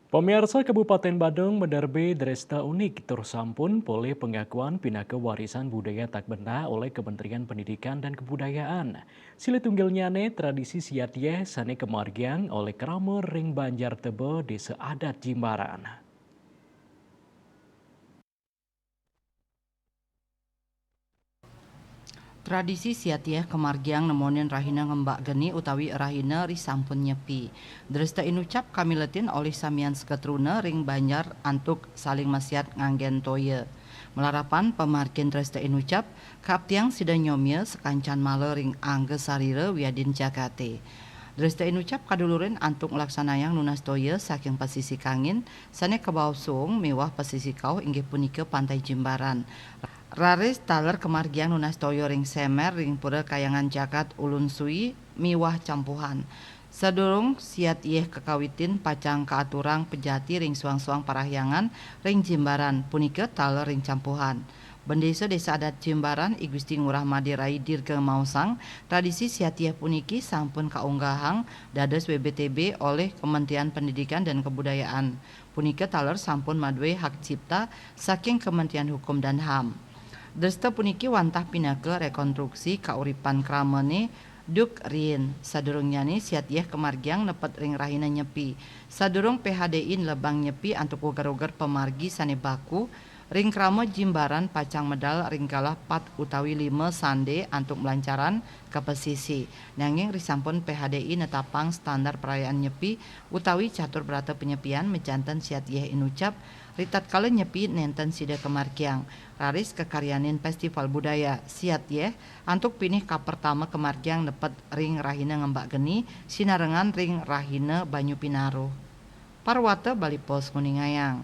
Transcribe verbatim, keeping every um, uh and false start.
Pamiarsa, Kabupaten Badung manerbé dresta unik tur sampun polih pengakuan pinaka warisan budaya tak benda oleh Kementerian Pendidikan dan Kebudayaan. Silih tunggilnyané tradisi siat yéh sané kamargiang olih krama ring Banjar Teba, Désa Adat Jimbaran. Tradisi siat yéh kamargiang nemonin rahina ngembak geni utawi rahina risampun nyepi. Dresta inucap kamiletin olih samian seketruna ring banjar antuk saling masiat nganggén toya. Malarapan pamargin dresta inucap, kaaptiang sida nyomia sakancan mala ring angga sarira wiadin jagaté. Dresta inucap kadulurin antuk nglaksanayang nunas toya saking pasisi kangin, sané kabaos suung miwah pasisi kauh inggih punika Pantai Jimbaran. Raris taler kamargiang nunas toya ring semer ring Pura Kahyangan Jagat Ulun Sui miwah Campuhan. Sadurung siat yéh kakawitin pacang kaaturang pejati ring suang-suang parahyangan ring Jimbaran, punika taler ring Campuhan. Bendesa Désa Adat Jimbaran, I Gusti Ngurah Madé Rai Dirga maosang, tradisi siat yéh puniki sampun kaunggahang dados W B T B olih Kementerian Pendidikan dan Kebudayaan. Punika taler sampun madué hak cipta saking Kementerian Hukum dan HAM. Dresta puniki wantah pinaka rekonstruksi kauripan kramané duk riin. Sadurungnyané siat yéh kamargiang nepet ring rahina Nyepi. Sadurung P H D I nlebang Nyepi antuk uger-uger pamargi sané baku, ring krama Jimbaran pacang medal ring galah pat utawi lima sandé antuk malancaran ka pasisi. Nanging risampun P H D I netapang standar perayaan Nyepi utawi catur brata panyepian majanten siat yéh inucap, ritatkala Nyepi nénten sida kamargiang. Raris kakaryanin festival budaya siat yéh antuk pinih kapertama kamargiang nepet ring rahina ngembak geni, sinarengan ring rahina banyu pinaruh. Parwata Bali Post nguningayang.